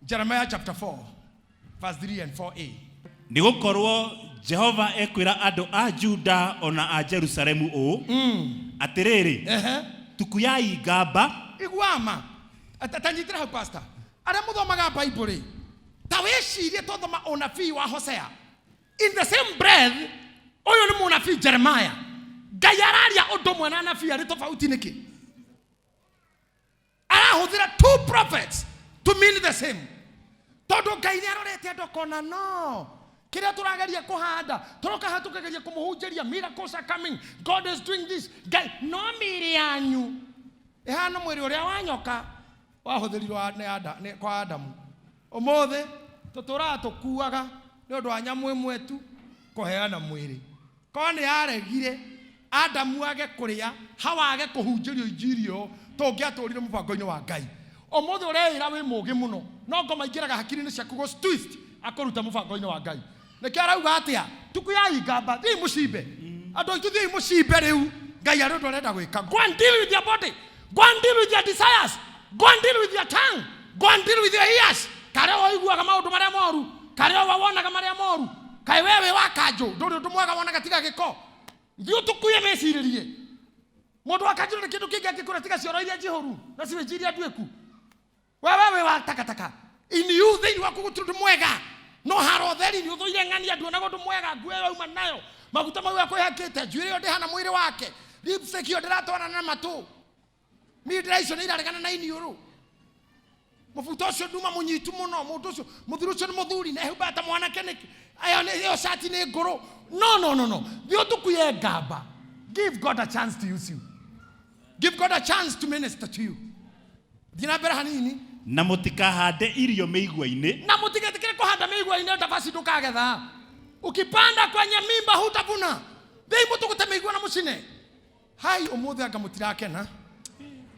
Jeremiah chapter 4 verse 3 and 4a. Nĩ gũkorwo Jehova ekwĩra andũ a Juda o na a Jerusalemu ũũ, Atĩrĩrĩ, tukuyai ngamba. Igua ma. Ta nyitĩra hau, pastor. Arĩa mũthomaga Bible rĩ, ta wĩcirie twathoma ũnabii wa Hosea. In the same breath, ũyũ nĩ mũnabii Jeremiah. Ngai araria ũndũ ũmwe na anabii arĩ tofauti nĩkĩ? Arahũthĩra two prophets to mean the same. Tondũ Ngai nĩ arorete andũ akona no kĩrĩa tũrageria kũhanda, tũroka haha tũkageria kũmũhunjĩria, miracles are coming, God is doing this. Ngai no mĩĩrĩ yanyu ĩhana mwĩrĩ ũrĩa wa nyoka wahũthĩrirwo nĩ Ada, nĩ, kwa Adamu. Ũmũthĩ tũtũraga tũkuaga nĩ ũndũ wa nyamũ ĩmwe tu kũheana mwĩrĩ. Korwo nĩ yaregire Adamu age kũrĩa, Hawa age kũhunjĩrio injiri ĩyo, tũngĩatũrire mũbango-inĩ wa Ngai. Ũmũthĩ ũreĩra wĩ mũgĩ mũno, no ngoma ingĩraga hakiri-inĩ ciaku gũ twist akũrute mũbango-inĩ wa Ngai. Nĩkĩo arauga atĩa? Tukuyai ngamba, thiĩi mũcimbe. Andũ aitũ thiĩi mũcimbe rĩu. Ngai arĩ ũndũ arenda gwĩka. Go and deal with your body. Go and deal with your desires. Go and deal with your tongue. Go and deal with your ears. Karĩa ũiguaga maũndũ marĩa moru. Karĩa wonaga marĩa moru. Kaĩ we wĩ wa kanjũ, ndũrĩ ũndũ mwega wonaga tiga gĩko. Thiĩ ũtukuye mĩcirĩrie. Mũndũ wa kanjũ ndũrĩ kĩndũ kĩngĩ angĩkũra tiga cioro iria njihũru na sewage iria nduĩku. Wewe wĩ wa takataka. In you thĩinĩ waku gũtirĩ ũndũ mwega. No haro theri nĩ ũthũire ng'ania, nduonaga ũndũ mwega, nguo ĩyo auma nayo, maguta mau ekwĩhakĩte, njuĩrĩ ĩyo ndĩhana mwĩrĩ wake, lipstick ĩyo ndĩratwarana na matũ, mindira icio nĩ iraregana na iniũrũ. Mũbuto ũcio nduma mũnyitu mũno, mũndũ ũcio, mũthuri ũcio nĩ mũthuri, na ehumbaga ta mwanake nĩkĩ? Ĩyo nĩ, ĩyo cati nĩ ngũrũ. No, no, no, no. Thiĩ ũtukuye ngamba. Give God a chance to use you. Give God a chance to minister to you. Thiĩ na mbere hanini. Na mũtikahande irio mĩigua-inĩ. Na mũtigetĩkĩre kũhanda mĩigua-inĩ, ndabaci ndũkagetha. Ukipanda kwenye mimba hutavuna. Thiĩi mũtũgũte mĩigua na mũcine. Hai ũmũthĩ anga mũtirakena.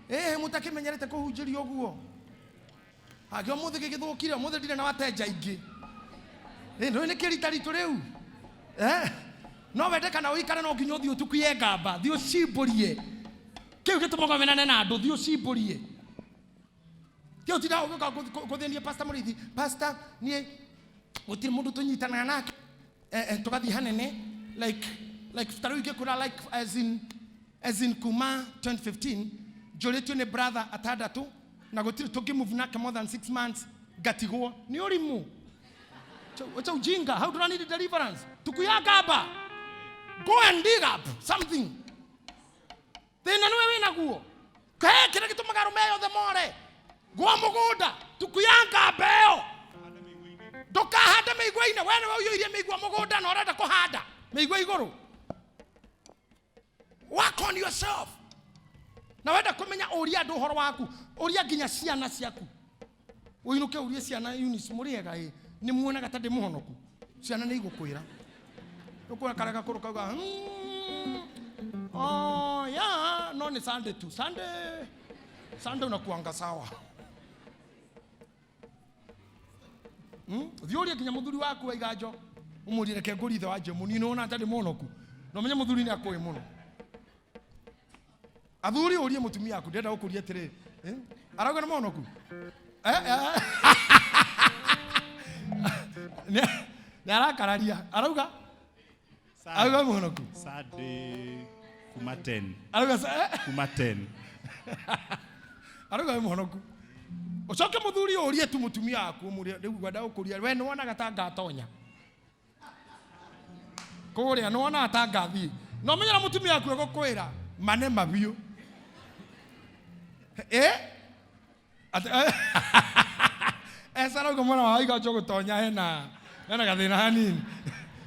Ĩĩ mũtakĩmenyerete kũhunjĩrio ũguo. Angĩ ũmũthĩ gĩgĩthũkire, ũmũthĩ ndirĩ na wateja aingĩ. Ĩĩ ndũĩ nĩ kĩrita ritũ rĩu. Eh? No wende kana ũikare no nginya ũthiĩ ũtukuye ngamba, thiĩ ũcimbũrie. Kĩu gĩtũmaga menane na andũ, thiĩ ũcimbũrie. Kĩu ũtindaga ũgĩũka gũthĩnia Pastor Mũrĩithi. Pastor, niĩ gũtirĩ mũndũ tũnyitanaga nake. Tũgathiĩ hanene like ta rĩu ingĩkwĩra like as in kuma 2015 njũrĩtio nĩ brother atandatũ na gũtirĩ tũngĩ move nake more than 6 months ngatigwo. Nĩ ũrimũ. Wacha ujinga. How do I need deliverance? Tukuya ngamba. Go and dig up something. Thĩna nĩwe wĩnaguo. Kae kĩrĩa gĩtũmaga arũme aya othe more. Gwa mũgũnda, tukuya ngamba ĩyo. Ndũkahande mĩigua-inĩ, we nĩwe ũiyũirie mĩigua mũgũnda na ũrenda kũhanda mĩigua igũrũ. Work on yourself. Na wenda kũmenya ũria andũ ũhoro waku, ũria nginya ciana ciaku. Ũinũke ũrie ciana Eunice mũrĩega ĩ, nĩ muonaga ta ndĩ mũhonoku. Ciana nĩ igũkwĩra. Ũkuona karĩa gakũrũ kauga, oh, yeah, no nĩ Sunday tu. Sunday, Sunday unakuanga sawa. Thiĩ ũrie nginya mũthuri waku wa iganjo, ũmũrie reke ngũrie ithe wa Jemu, niĩ nĩwona ta ndĩ mũhonoku. Na ũmenye mũthuri nĩ akũĩ mũno. Athuri ũrie mũtumia waku, ndĩrenda gũkũria atĩrĩrĩ. Arauga nĩ mũhonoku? Nĩ arakararia. Arauga? Arauga nĩ mũhonoku? Sunday kuma 10. Arauga Kuma 10. Arauga nĩ mũhonoku. Ũcoke mũthuri ũrie tu mũtumia waku, ũmũrie, rĩu ngwenda gũkũria, we nĩwonaga ta ngatonya? Kũrĩa nĩwonaga ta ngathiĩ? Na ũmenye na mũtumia waku egũkwĩra mane mabiũ. Ate, Esa arauga mwena wa iganjo gũtonya hena gathĩna hanini.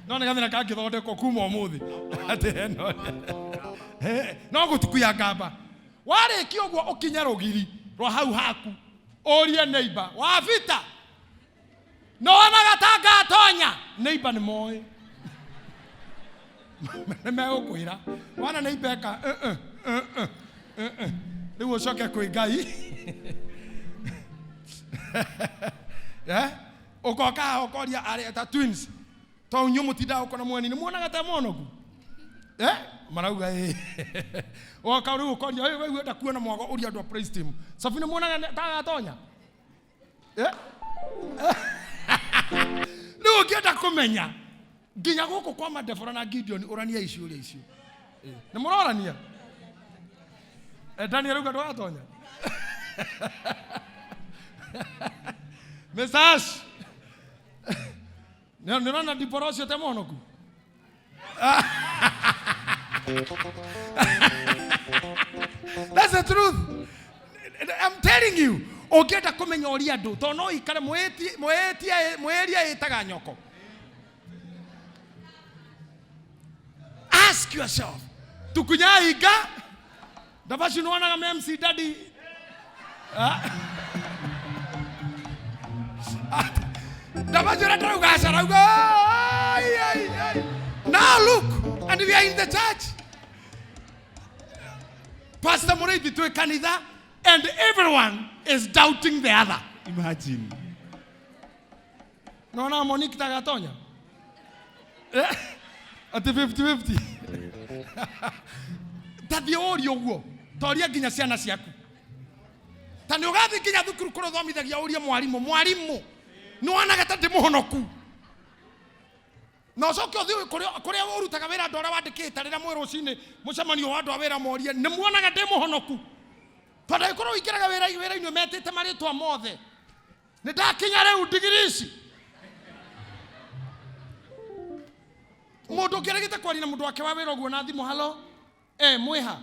No nĩ gathĩna kangĩthondekwo kuma ũmũthĩ. Atĩ hena no gũtukuya ngamba. Warĩkia ũguo ũkinye rũgiri rwa hau haku ũrie neighbor wa vita. Nĩwonaga ta ngatonya? Neighbor nĩ moĩ. Nĩ megũkwĩra. Wana neighbor eka, Rĩu ũcoke kwĩ Ngai. Ũkoka haha ũkoria arĩa ta twins. To inyuĩ mũtindaga gũkũ na mweni, nĩ muonaga ta monoku? Marauga ĩ. Woka rĩu ũkoria, we wenda kuona mwago ũria andũ a praise team. Sophie nĩ muonaga ta agatonya? Rĩu ũngĩenda kũmenya nginya gũkũ kwa Madebora na Gideon ũrania ciũria icio. Nĩ mũrorania? Daniel auga ndũgatonya. Mr. Ash. Nĩ ũrona Dibora ũcio te mũhonoku? That's the truth. I'm telling you. Ũngĩenda kũmenya ũria andũ tondũ no ikare mwĩtia ĩtaga nyoko. Ask yourself. Tukunyaiga ndabaci nĩwonaga me MC Daddy. Ndabaci ũrĩa ndĩrauga aca arauga "Ai, ai, ai." Now look, and we are in the church. Pastor Mũrĩithi twĩ kanitha and everyone is doubting the other. Imagine. Naona Monique tagatonya. Ati 50-50. Ta thiĩ ũrie ũguo toria nginya ciana ciaku. Ta nĩ ũgathiĩ nginya thukuru kũrĩa ũthomithagia ũrie mwarimũ, mwarimũ nĩ wonaga ta ndĩ mũhonoku. Na ũcoke ũthiĩ kũrĩa ũrutaga wĩra andũ arĩa wandĩkĩte rĩrĩa mwĩ rũcinĩ mũcemanio wa andũ a wĩra morie nĩ muonaga ndĩ mũhonoku. Tondũ angĩkorwo ũingĩraga wĩra-inĩ ũmetĩte marĩtwa mothe, nĩ ndakinya rĩu ndigiri ici. Mũndũ ũngĩregete kwaria na mũndũ wake wa wĩra ũguo na thimũ, halo, mwĩha,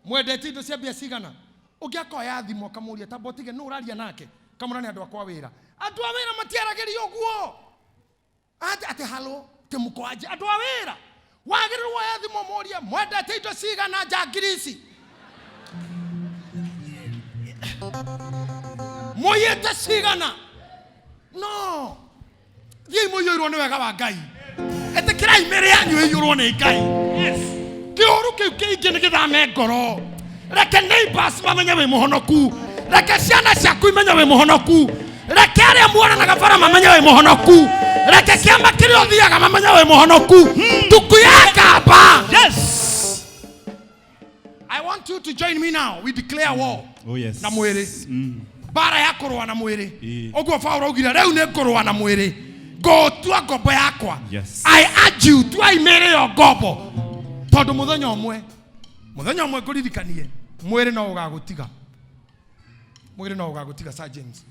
mwendete indo cia mbia cigana? Ũngĩ akoya thimũ akamũria tamba ũtige nũ ũraria nake, kamũra nĩ andũ akwa wĩra. Andũ a wĩra matiaragĩria ũguo. Atĩ halo, atĩ mũko aje, andũ a wĩra. Wagĩrĩirwo woya thimũ ũmũrie mwendete indo cigana njangiri ici? Mũiyĩte cigana? No. Thiĩi mũiyũirwo nĩ wega wa Ngai. Ĩtĩkĩrai mĩĩrĩ yanyu ĩiyũrwo nĩ Ngai. Yes. Kĩũru kĩu kĩingĩ nĩ gĩthame ngoro. Reke neighbors mamenye wĩ mũhonoku. Reke ciana ciaku imenye wĩ mũhonoku. Reke arĩa muonanaga bara mamenye wĩ mũhonoku. Reke kĩama kĩrĩa ũthiaga mamenye wĩ mũhonoku. Tuku ya kamba. Yes. I want you to join me now. We declare war. Oh yes. Na mwĩrĩ. Bara ya kũrũa na mwĩrĩ. Ĩĩ. Ũguo Paul augire rĩu nĩ ngũrũa na mwĩrĩ. Ngũtua ngombo yakwa. Yes. I urge you, tuai mĩĩrĩ ĩyo ngombo. Tondũ mũthenya ũmwe ngũririkanie, mwĩrĩ no ũgagũtiga. Mwĩrĩ no ũgagũtiga Sir James.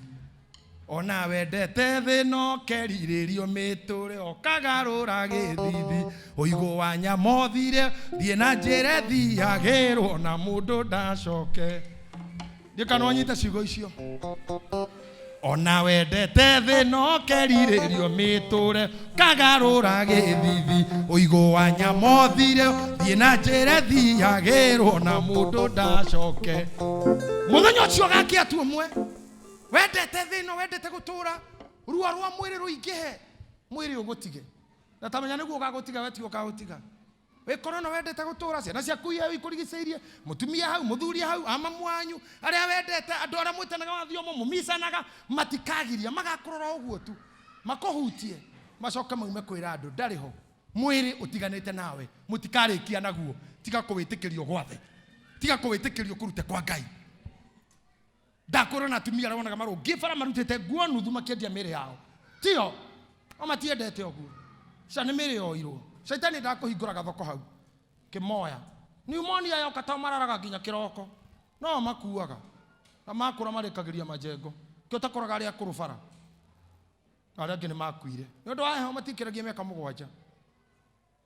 Ona wendete thĩ no kerirĩrio mĩtũre ũkagarũra gĩthithi ũigũ wa nyama ũthire thiĩ na njĩra ĩthiagĩrwo na mũndũ ndacoke. Ndiũ kana wanyita ciugo icio. Ona wendete thĩ no kerirĩrio mĩtũre kagarũra gĩthithi ũigũ wa nyama ũthire thiĩ na njĩra ĩthiagĩrwo na mũndũ ndacoke. Mũthenya ũcio ũgakia tu ũmwe. Wendete thĩ ĩno, wendete gũtũra, ruo rwa mwĩrĩ rũingĩhe, mwĩrĩ ũgũtige. Na ta menya nĩguo ũgagũtiga, we tiwe ũkagũtiga. Wĩkorwo na wendete gũtũra, ciana ciaku hau ikũrigicĩirie, mũtumia hau, mũthuri hau, amamu wanyu, arĩa wendete, andũ arĩa mwĩtanaga wa thiomo, mũmicanaga, matikagiria, magakũrora ũguo tu, makũhutie, macoke maume kwĩra andũ, ndarĩ ho. Mwĩrĩ ũtiganĩte nawe, mũtikarĩkia naguo, tiga kũwĩtĩkĩrio gwathe, tiga kũwĩtĩkĩrio kũrute kwa Ngai. Ndakwĩra na atumia arĩa wonaga marũngiĩ bara marutĩte nguo nuthu makĩendia mĩĩrĩ yao. Tio, o matiendete ũguo. Ca nĩ mĩĩrĩ yoirwo. Caitani ndakũhingũra gathoko hau. Kĩmoya. Pneumonia yoka to mararaga nginya kĩroko. No makuaga. Na makũra marĩkagĩria majengo. Kĩo takoraga arĩa akũrũ bara. Na arĩa angĩ nĩ makuire. Nĩ ũndũ wa heho matikĩragia mĩaka 7.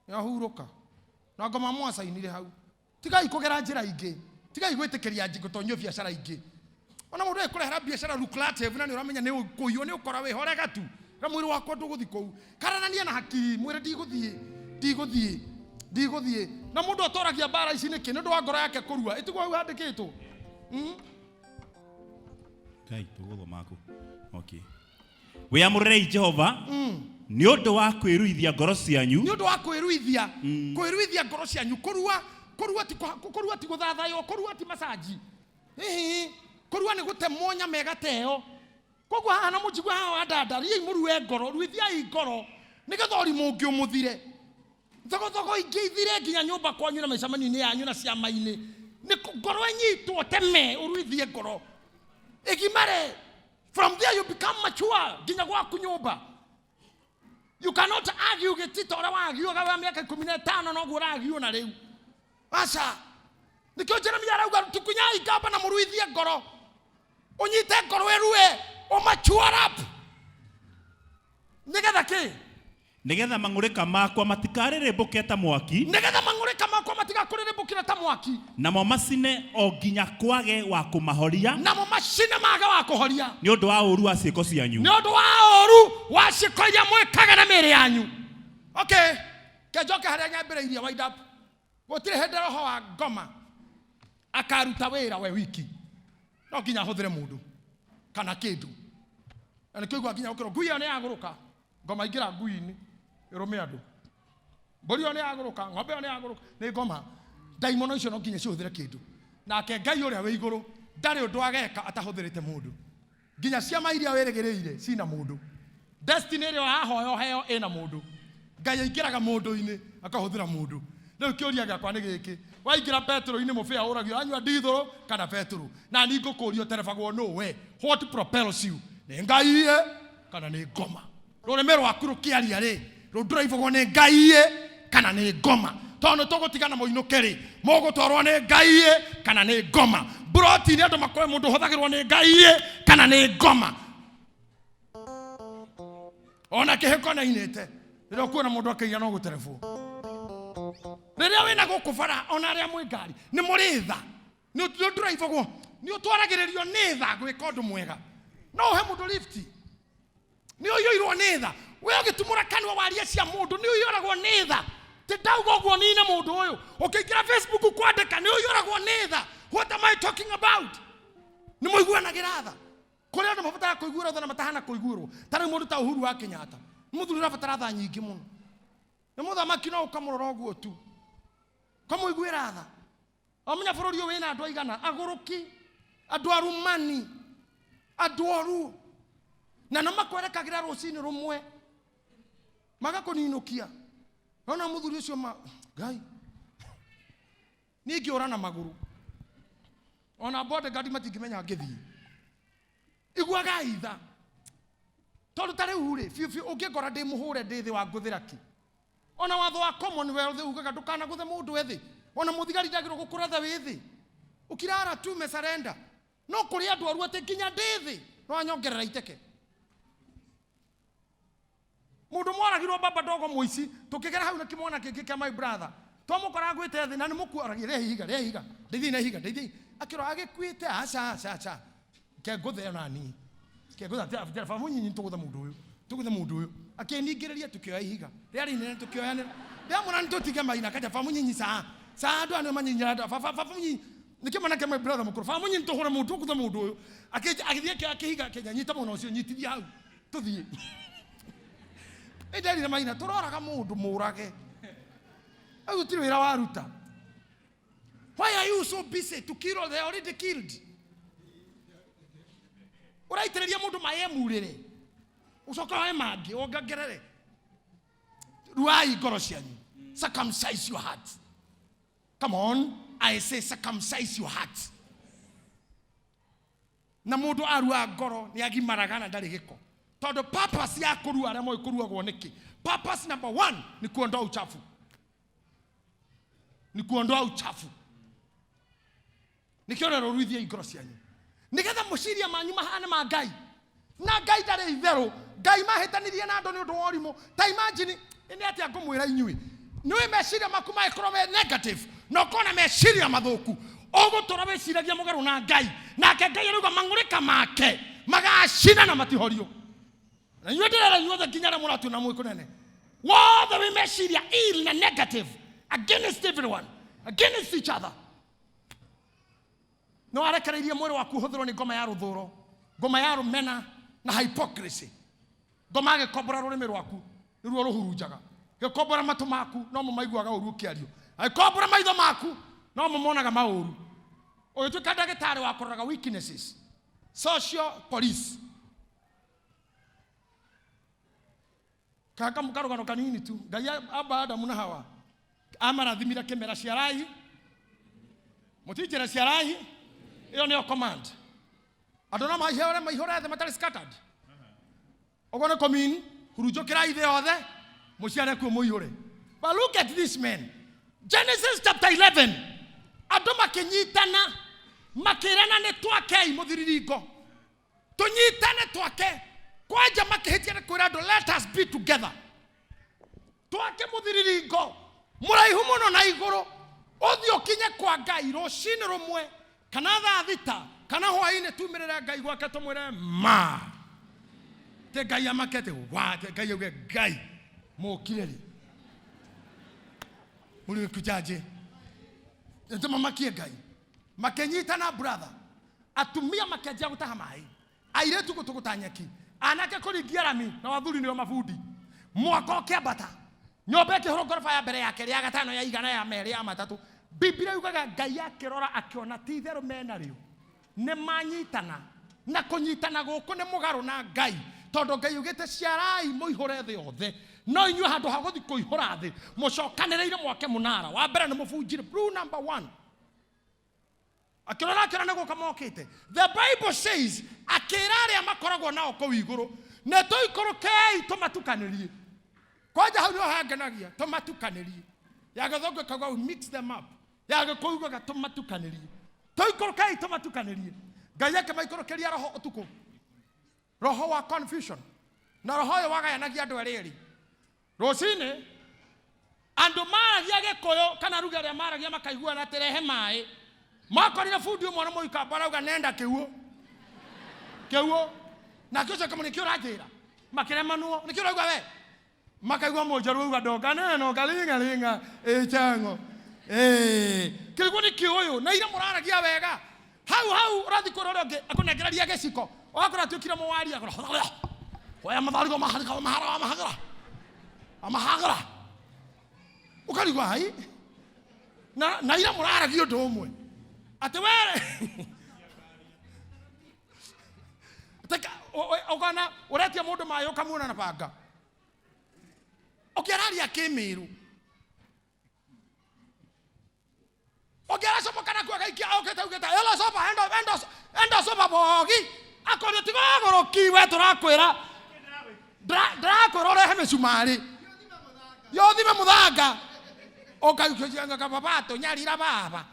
Nĩ ahurũka. Na ngoma mwacainire hau. Tigai kũgera njĩra ingĩ. Tigai gwĩtĩkĩria gũtonyio biacara ingĩ. Ona mũndũ ekũrehera biacara lucrative na nĩ ũramenya nĩ ũkũiywo, nĩ ũkora wĩhorega tu. Na mwĩrĩ wakwa ndũgũthiĩ kũu. Kararania na hakiri, mwĩrĩ ndigũthiĩ, ndigũthiĩ, ndigũthiĩ. Na mũndũ atoragia mbara ici nĩkĩ? Nĩ ũndũ wa ngoro yake kũrua. Ĩtiguo hau handĩkĩtwo. Ngai, tũgũthoma kũ? Okay. Wĩamũrĩrei Jehova nĩ ũndũ wa kwĩruithia ngoro cianyu. Nĩ ũndũ wa kwĩruithia. Kwĩruithia ngoro cianyu. Kũrua, kũrua ti kũrua ti gũthathaywo, kũrua ti macaji. Hihi, kũrua nĩ gũtemwo nyama ĩgateo. Koguo haha na mũnjigua haha wa dada, riai mũrue ngoro, ruithiai ngoro, nĩgetha ũrimũ ũngĩ ũmũthire. Thogothogo ingĩ ithire nginya nyũmba kwanyu na mĩcemanio-inĩ yanyu na ciama-inĩ. Nĩ ngoro ĩnyitwo teme, ũruithie ngoro. Ĩgimare. From there you become mature nginya gwaku nyũmba. You cannot argue gĩtito ũrĩa wagiuaga wa mĩaka 15 noguo ũragio na rĩu. Aca. Nĩkĩo Jeremia arauga tukunyai ngamba na mũruithie ngoro. Ũnyite ngoro ĩrue, ũmature up. Nĩgetha kĩ? Nĩgetha mang'ũrĩka makwa matikarĩrĩmbũke ta mwaki. Nĩgetha mang'ũrĩka makwa matigakũrĩrĩmbũkĩre ta mwaki. Namo macine o nginya kwage wa kũmahoria. Namo macine mage wa kũhoria. Nĩ ũndũ wa ũũru wa ciĩko cianyu. Nĩ ũndũ wa ũũru wa ciĩko iria mwĩkaga na mĩĩrĩ yanyu. Okay, kenjoke harĩa nyambĩrĩirie wind up. Gũtirĩ hĩndĩ roho wa ngoma akaruta wĩra we wiki. No nginya ahũthĩre mũndũ kana kĩndũ. Na nĩkĩo igua nginya gũkĩrwo ngui ĩyo nĩ yagũrũka. Ngoma ingĩra ngui-inĩ ĩrũme andũ. Mbũri ĩyo nĩ yagũrũka, ng'ombe ĩyo nĩ yagũrũka, nĩ ngoma. Ndaimono icio no nginya cihũthĩre kĩndũ. Nake Ngai ũrĩa wĩ igũrũ ndarĩ ũndũ ageka atahũthĩrĩte mũndũ. Nginya ciama iria wĩrĩgĩrĩire cina mũndũ. Destiny ĩrĩa ũrahoya ũheo ĩna mũndũ. Ngai aingĩraga mũndũ-inĩ akahũthĩra mũndũ. Rĩu kĩũria gĩakwa nĩ gĩkĩ, waingĩra betũrũ-inĩ mũbĩa ũragio ũranyua ndithũrũ kana betũrũ? Na niĩ ngũkũria ũterebagwo nũ we? What propels you? Nĩ Ngai ĩ kana nĩ ngoma? Rũrĩmĩ rwaku rũkĩaria rĩ, rũndũraibagwo nĩ Ngai ĩ kana nĩ ngoma? Tondũ nĩ tũgũtigana mũinũke rĩ, mũgũtwarwo nĩ Ngai ĩ kana nĩ ngoma? Mburoti-inĩ andũ makoe mũndũ ũhũthagĩrwo nĩ Ngai ĩ kana nĩ ngoma? Ona kĩhĩko nĩ ainĩte rĩrĩa ũkuona mũndũ akĩiya no gũterebwo. Rĩrĩa wĩna gũkũ bara ona arĩa mwĩ ngari nĩ mũrĩ tha, nĩ ũndũraibagwo, nĩ ũtwaragĩrĩrio nĩ tha gwĩka ũndũ mwega. No ũhe mũndũ lift, nĩ ũiyũirwo nĩ tha. We ũgĩtumũra kanua warie cia mũndũ nĩ ũiyũragwo nĩ tha. Ti ndauga ũguo nine mũndũ ũyũ. Ũkĩingĩra Facebook kwandĩka nĩ ũiyũragwo nĩ tha. What am I talking about? Nĩ mũiguanagĩra tha. Kũrĩ andũ mabataraga kũiguĩrwo tha na matahana kũiguĩrwo. Ta rĩu mũndũ ta Uhuru wa Kenyatta, nĩ mũthuri ũrabatara tha nyingĩ mũno. Nĩ mũthamaki no ũkamũrora ũguo tu, ũkamũiguĩra tha. Wamenya bũrũri ũyũ wĩna andũ aigana, agũrũki, andũ arumani, andũ oru, na no makwerekagĩra rũcinĩ rũmwe magakũninũkia. Ona mũthuri ũcio ma Ngai, niĩ ingĩũra na magũrũ, ona bodyguard matingĩmenya ngĩthiĩ. Iguagai tha, tondũ ta rĩu rĩ, biũ biũ ũngĩngora ndĩ mũhũre ndĩ thĩ wa ngũthĩra kĩ? Ona watho wa Commonwealth ugaga ndũkanagũthe mũndũ ethĩ. Ona mũthigari ndagĩrĩirwo gũkũratha wĩ thĩ. Ũkirara tu me surrender. No kũrĩ andũ oru atĩ nginya ndĩ thĩ no anyongerera iteke. Mũndũ mwaragirwo baba ndogo mũici, tũkĩgera hau na kĩmwana kĩngĩ kĩa my brother. Twamũkora agwĩte thĩ na nĩ mũkuo aragia, rehe ihiga, rehe ihiga, ndeithia na ihiga, ndeithia. Akĩrwo agĩkuĩte, aca, aca, aca. Ke ngũthe ona niĩ. Ke ngũthe, atĩ, baba nyinyi tũgũthe mũndũ ũyũ, tũgũthe mũndũ ũyũ. Akĩningĩrĩria tũkĩoya ihiga. Rĩarĩ inene tũkĩoyanĩra. Ndĩramwĩra nĩ tũtige maina, kanja baba mũnyinyi ca. Ca andũ aya nĩo manyinyĩra andũ. Baba, baba mũnyinyi. Nĩkĩo mwana kĩa my brother mũkũrũ. Baba mũnyinyi tũhũre mũndũ, tũgũthe mũndũ ũyũ. Agĩthiĩ akĩoya kĩhiga, akĩnja, nyita mwena ũcio, nyitithia hau. Tũthiĩ. Nĩnderire maina, tũroraga mũndũ mũrage. Rĩu gũtirĩ wĩra waruta. Why are you so busy to kill all they already killed? Ũraitĩrĩria mũndũ maĩ emurĩre, ũcoke woe mangĩ wongerere. Ruai ngoro cianyu. Circumcise your heart. Come on, I say circumcise your heart. Na mũndũ arua ngoro nĩ agimaraga na ndarĩ gĩko. Tondũ purpose ya kũrua arĩa moĩ kũruagwo nĩkĩ? Purpose number 1 ni kuondoa uchafu. Ni kuondoa uchafu. Nĩkĩo rero ruithie ngoro cianyu. Nĩgetha mũciria manyu mahane ma Ngai. Na Ngai ndarĩ itherũ. Ngai mahĩtanirie na andũ nĩ ũndũ wa ũrimũ. Ta imagine, nĩ atĩa ngũmwĩra inyuĩ? Nĩũĩ meciria maku mangĩkorwo me negative, na ũkorwo na meciria mathũku, ũgũtũra wĩciragia mũgarũ na Ngai. Nake Ngai arauga mang'ũrĩka make magacina na matihorio. Na inyuĩ ndĩrera inyuothe nginya arĩa mũratuona mwĩ kũnene. Wothe wĩ meciria ill na negative against everyone, against each other. Nĩ warekereirie mwĩrĩ waku ũhũthĩrwo nĩ ngoma ya rũthũro, ngoma ya rũmena na hypocrisy. Ngoma agĩkombora rũrĩmĩ rwaku nĩruo rũhurunjaga, gĩkombora matũ maku no mo maiguaga ũru ũkĩario, agĩkombora maitho maku no mo monaga maũru. Ũgĩtuĩka ndagĩtarĩ wa kũroraga weaknesses, social police. Kaka karũgano kanini tu. Ngai amba Adamu na Hawa amarathimire kĩmera ciarai, mũtinjĩre ciarai, ĩyo nĩyo command. Andũ no maihũre maihũre thĩ matarĩ scattered. Ũguo nĩ kũmini hurunjũkĩrai thĩ yothe mũciare kuo mũihũre. But look at this man. Genesis chapter 11. Andũ makĩnyitana makĩrana nĩ twakei mũthiriringo. Tũnyitane twake. Kwanja makĩhĩtia nĩ kwĩra andũ, let us be together. Twake mũthiriringo mũraihu mũno na igũrũ ũthiĩ ũkinye kwa Ngai rũcinĩ rũmwe kana thaa thita kana hwaĩ-inĩ, tumĩrĩre Ngai gwake tũmwĩre ma te Ngai amakete wa te Ngai auge Ngai mũkire rĩ mũrĩ kujaje tũmamakie Ngai. Makĩnyitana brother, atumia makĩanjia gũtaha maĩ, airĩtu gũtũgũta nyeki, anake kũringia rami na wathuri nĩo mabundi. Mwaka ũkĩambata, nyũmba ĩkĩhũrwo ngoroba ya mbere ya kerĩ ya gatano ya igana ya merĩ ya matatũ. Biblia yugaga Ngai akĩrora akĩona ti itherũ mena rĩo nĩ manyitana, na kũnyitana gũkũ nĩ mũgarũ na Ngai, tondũ Ngai augĩte ciarai mũihũre thĩ yothe, no inyuĩ handũ ha gũthiĩ kũihũra thĩ mũcokanĩrĩire mwake mũnara wa mbere nĩ mũbunjire. Rule number 1. Akĩrora akĩona nĩ gũka mokĩte. The Bible says akĩra arĩa makoragwo nao kũu igũrũ nĩ tũikũrũkei tũmatukanĩrie. Kwanja hau nĩho hangenagia, tũmatukanĩrie. Ya gĩthũngũ ĩkauga we mix them up, ya gĩkũyũ yugaga tũmatukanĩrie. Tũikũrũkei tũmatukanĩrie. Ngai akĩmaikũrũkĩria roho ũtukũ, roho wa confusion, na roho ũyũ wagayanagia andũ erĩ erĩ. Rũcinĩ andũ maragia gĩkũyũ kana ruga ĩrĩa maragia makaiguana atĩ rehe maĩ. Makorire bundi ũmwe na mũikamba arauga nenda kĩguũ kĩguũ, nake ũcio akamwĩra nĩkĩo ũranjĩra, makĩremanwo nĩkĩo ũrauga we, makaigua mũnjaruo auga ndonga neno kalinga linga ĩchango kĩrigwo nĩ kĩũyũ na ira mũraragia wega. Hau hau ũrathiĩ kũrĩa ũrĩa ũngĩ akũnengereria gĩciko, ũgakora atuĩkire mũwaria, akora, oya matharigo maharika mahara mahagara amahagara, ũkarigwo hai na ira mũraragia ũndũ ũmwe atĩ were ũkona ũretia mũndũ maĩ ũkamuona na banga ũkĩararia kĩmĩru ũngĩaracomoka nakuo agaikia okĩte augĩte ela soba endo endo endo soba bogi akorio tiga gũrũki we tũrakwĩra ndĩrakwĩra ũrehe mĩcumarĩ yothime mũthanga ũkaikĩcianga kaba batũnyarira baba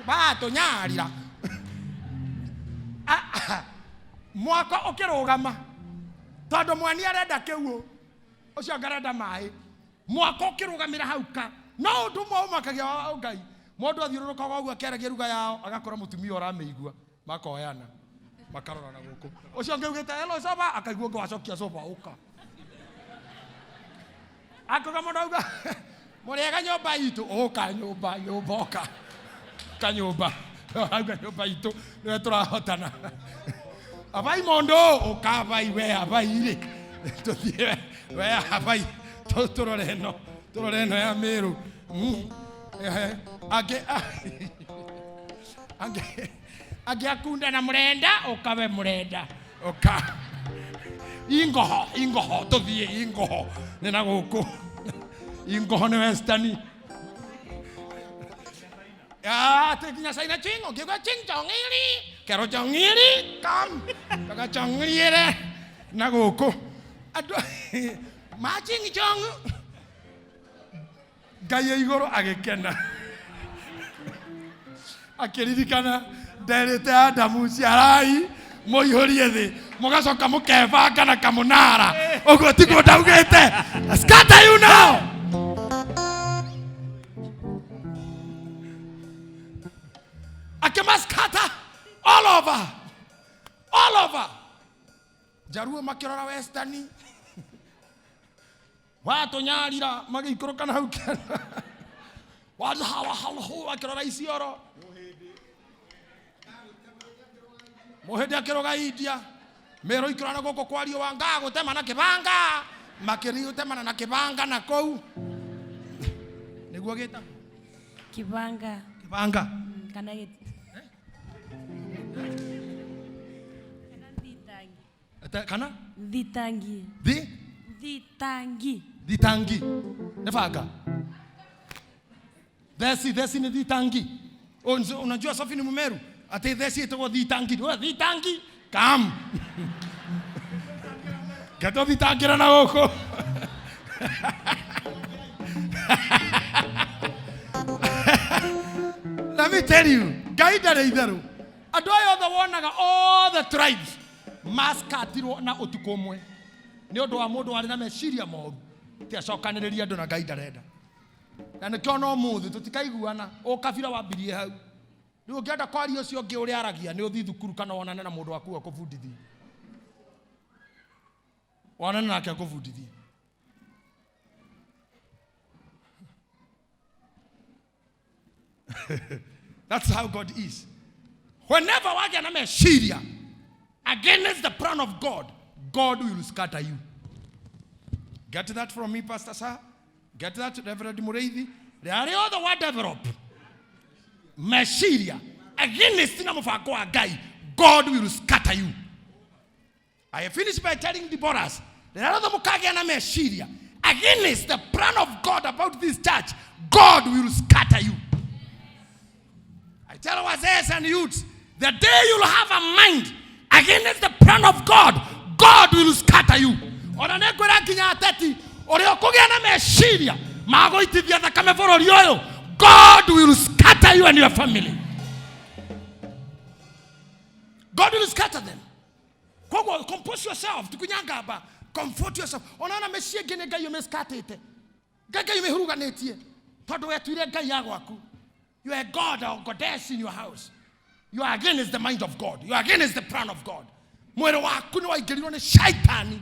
batũnyarira. Mwako ũkĩrũgama tondũ mwani arenda kĩguũ ũcio ũngĩ arenda maĩ, mwako ũkĩrũgamĩra hau ka no ũndũ ũmwe ũmakagia wa Ngai. Mũndũ athiũrũrũkaga ũguo akĩaragia ruga yao agakora mũtumia ũramĩigua, makoyana makarora na gũkũ, ũcio ũngĩ augĩte hello soba, akaigua ũngĩ wacokia soba ũka akauga mũndũ auga mũrĩega nyũmba itũ, ũka nyũmba nyũmba ũka ka nyũmba auga nyũmba itũ nĩwe tũrahotana abai mũndũ ũka abai we abai rĩ tũthiĩ we abai tũrore ĩno tũrore ĩno ya Mĩrũ. Angĩ angĩ angĩ akunda na mũrenda ũka we mũrenda ũka ingoho ingoho tũthiĩ ingoho nĩ na gũkũ ingoho nĩ western. Te nginya China ching, ũngĩigua ching chong'iri kero chong'iri kam kaka chong'iriere na gũkũ andũ ma ching chong. Ngai e igũrũ agĩkena akĩririkana nderĩte Adamu ciarai mũihũrie thĩ mũgacoka mũkebanga na kamũnara ũguo tiguo ndaugĩte. Scatter you now. Akĩmaskata all over all over. Njaruo makĩrora western watũnyarira magĩikũrũka na hau kĩanda wahawahahu akĩrora Isiolo mũhĩndĩ akĩrũga India Mĩrũ ikĩrora na gũkũ kwa riũa ngagũtema na kĩbanga makĩri gũtemana na kĩbanga na kũu nĩguo gĩtagwo Kibanga. Kibanga. Kana thitangi. Kana? Thitangi. Thi? Thitangi. Thitangi. Nĩ banga. Theci, theci ni thitangi. Unajua Sophie ni Mumeru? Atĩ theci ĩtagwo thitangi. We thitangi kam. Ngatå thitangĩra na gũkũ. Let me tell you, Ngai ndarĩ itherũ. Andũ aya othe wonaga all the tribes maskatirwo na ũtukũ ũmwe nĩ ũndũ wa mũndũ warĩ na meciria moru ti acokanĩrĩria andũ na Ngai ndarenda. Na nĩkĩo no mũthĩ tũtikaiguana ũkabira wambirie hau. Rĩu ũngĩenda kwaria ũcio ũngĩ ũrĩa aragia nĩ ũthiĩ thukuru kana wonane na mũndũ waku akũbundithie. Wonane nake akũbundithie. That's how God is. Whenever wagĩa na meciria against the plan of God, God will scatter you. Get that from me, Pastor Sir. Get that, Reverend Mureithi. Rĩrĩa rĩothe wa develop meciria against na mũbango wa Ngai, God will scatter you. I finish by telling Deborahs, rĩrĩa rĩothe mũkagĩa na meciria against the plan of God about this church, God will scatter you. I tell wazees and youths, the day you'll have a mind against the plan of God, God will scatter you. Ona nĩ ngwĩra nginya ateti ũrĩa ũkũgĩa na meciria ma gũitithia thakame bũrũri ũyũ, God will scatter you and your family. God will scatter them. Koguo compose yourself, tikunyangamba, comfort yourself. Ona na mĩciĩ ĩngĩ nĩ Ngai ũmĩscatĩte. Ngai Ngai ũmĩhuruganĩtie. Tondũ wetuire Ngai ya gwaku. You are a God or goddess in your house. You are against the mind of God. You are against the plan of God. Mwĩrĩ waku nĩ waingĩrirwo nĩ shaitani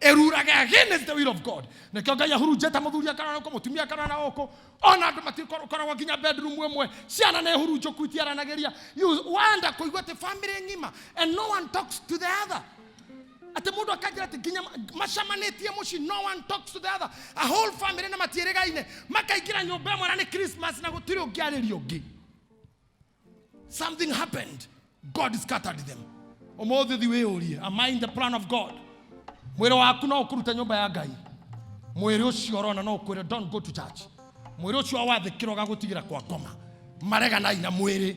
ĩrurage against the will of God. Nĩkĩo Ngai ahurunjĩte mũthuri akarora gũkũ, mũtumia akarora gũkũ. Ona andũ matikoragwo nginya bedroom ĩmwe. Ciana nĩ hurunjũku itiaranagĩria. You wonder kũigua atĩ family ng'ima and no one talks to the other. Atĩ mũndũ akanjĩra atĩ nginya macemanĩtie mũciĩ no one talks to the other. A whole family na matiĩrĩgaine makaingĩra nyũmba ĩmwe na nĩ Christmas na gũtirĩ ũngĩarĩria ũngĩ. Something happened. God scattered them. Ũmũthĩ thi wĩyũrie, am I in the plan of God? Mwĩrĩ waku no ũkũrute nyũmba ya Ngai. Mwĩrĩ ũcio ũrona no ũkwĩre don't go to church. Mwĩrĩ ũcio wathĩkĩra ũgagũtigĩra kwa ngoma. Mareganai na mwĩrĩ.